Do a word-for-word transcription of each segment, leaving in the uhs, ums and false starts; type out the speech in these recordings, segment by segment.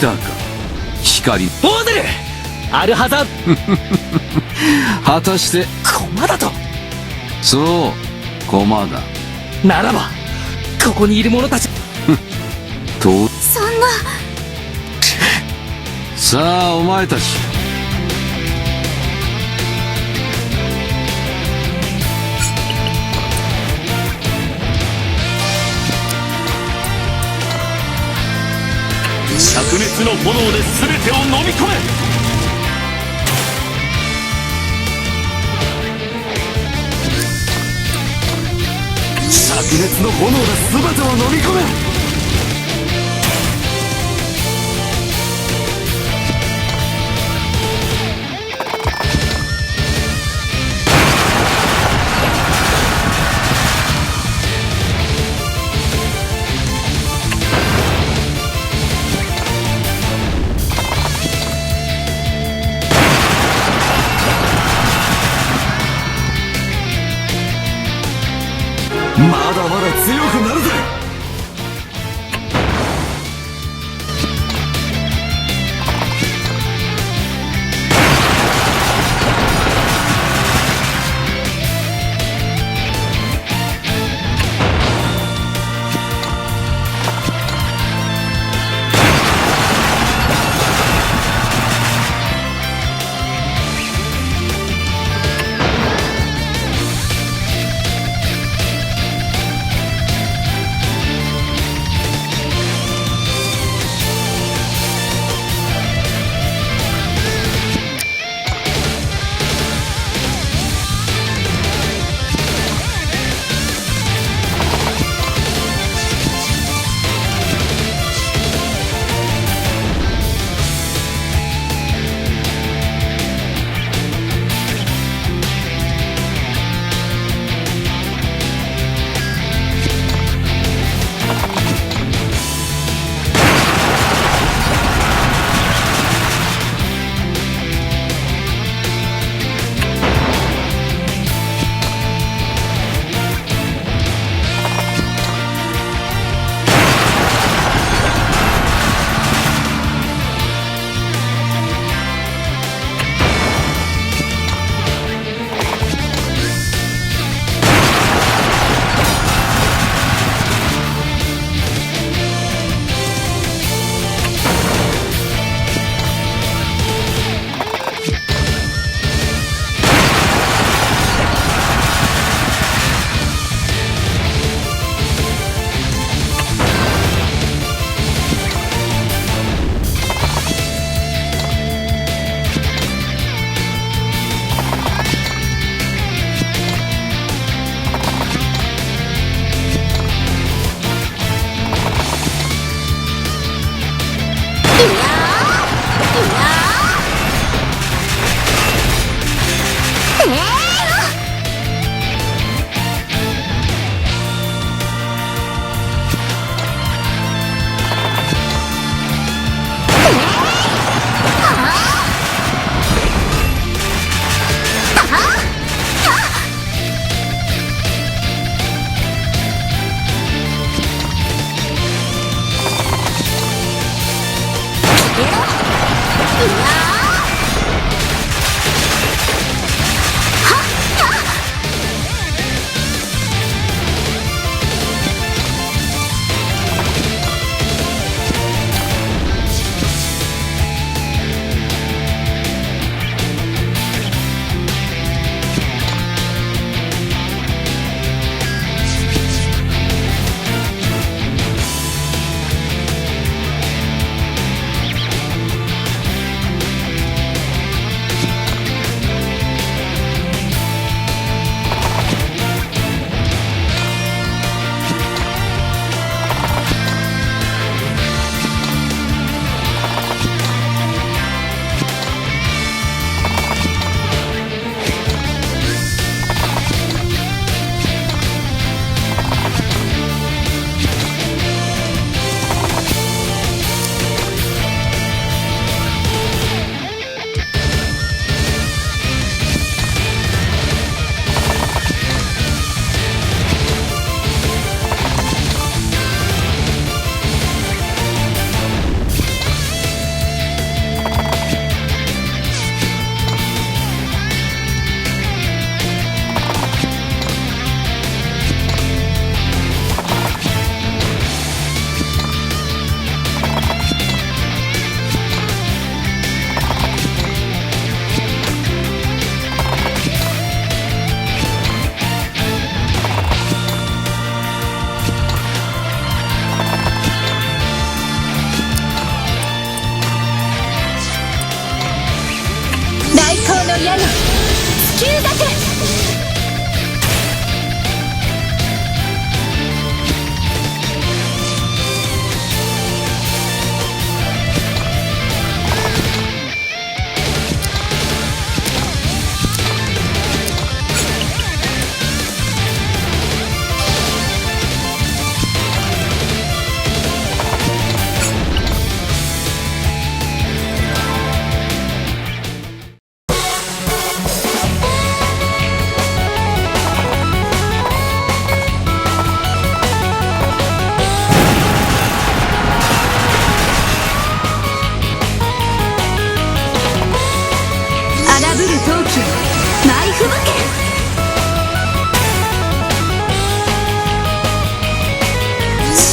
たか、光。オーデル！アルハザード。果たして。コマだと。そう、コマだ。ならば、ここにいる者たち。と。そんな。さあ、お前たち。灼熱の炎で全てを飲み込め。灼熱の炎で全てを飲み込め。まだまだ強くなるぜ。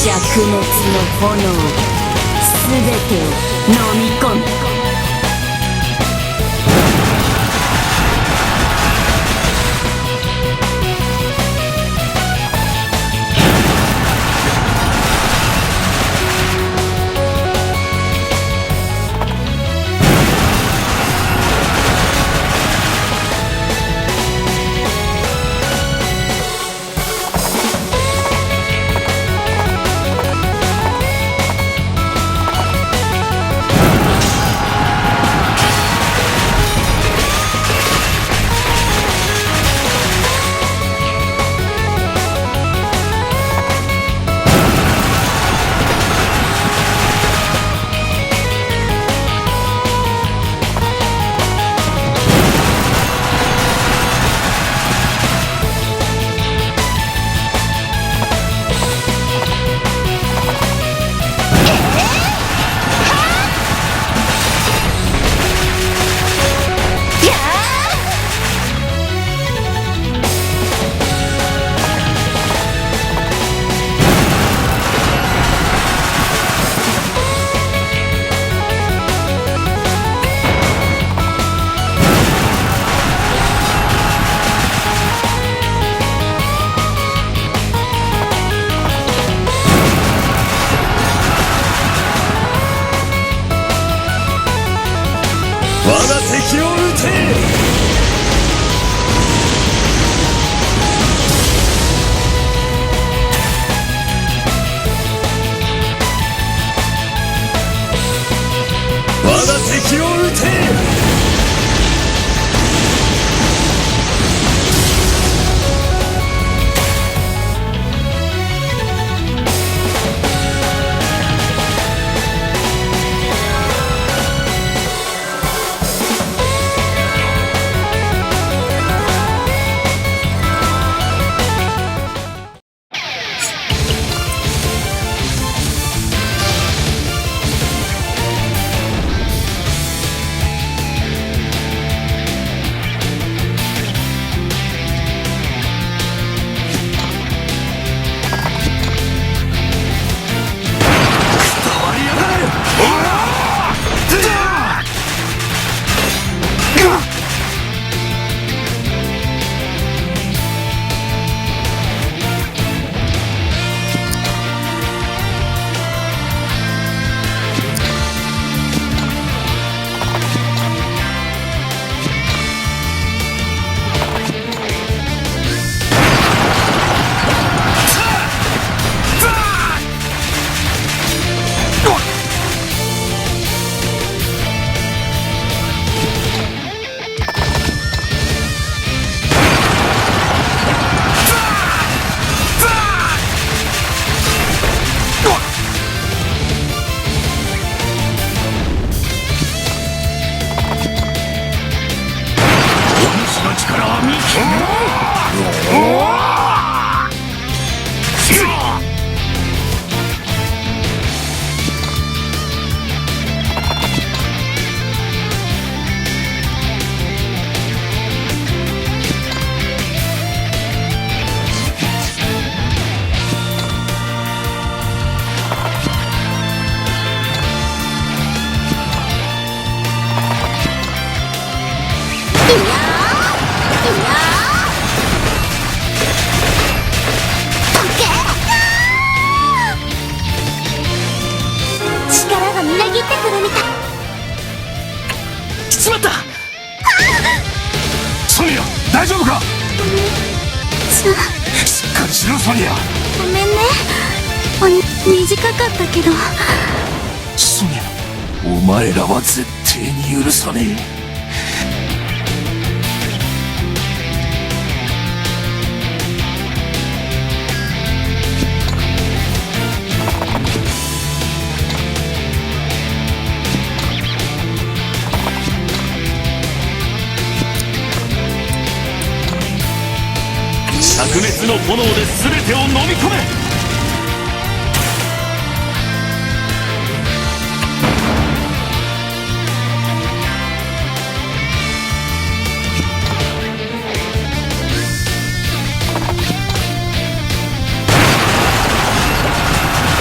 滅の炎で全てを飲み込む。我が敵を討て！我が敵を討て！お主の力は見せてみろ。いやー、いやー。どけ！力がみなぎってくるみたい。しまった！ ソニア、大丈夫か？しっかりしろ、ソニア。ごめんね。あ、短かったけど。ソニア、お前らは絶対に許さねえ。 灼熱の炎で全てを飲み込め！ こ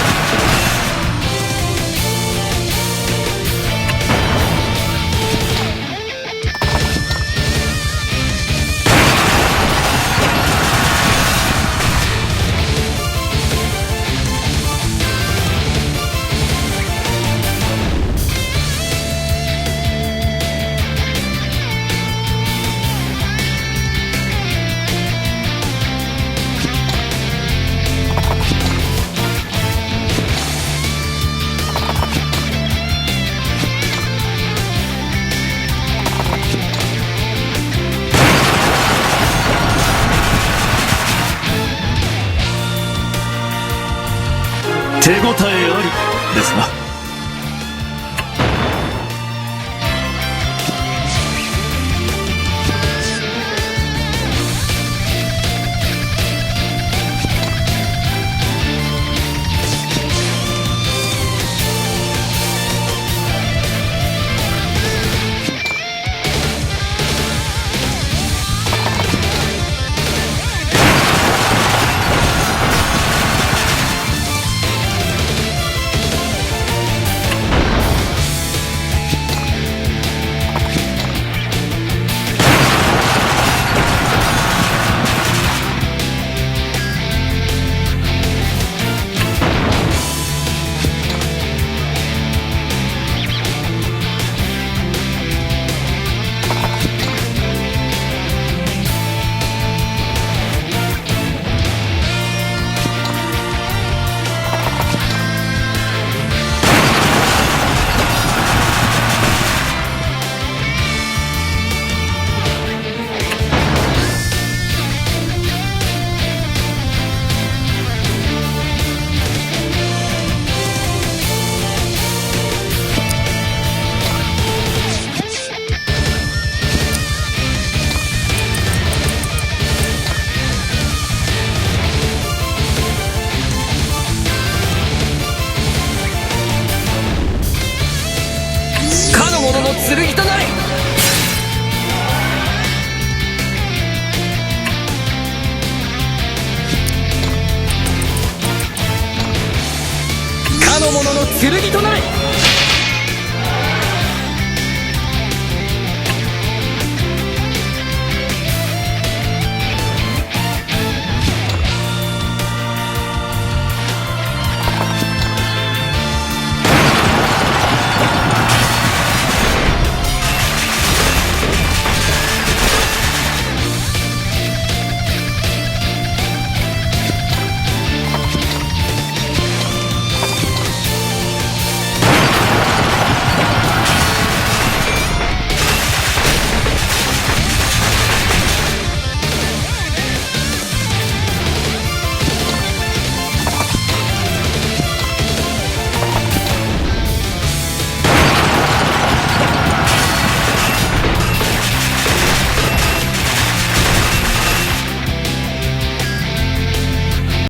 手応えありですな。かの者の剣となれ。かの者の剣となれ。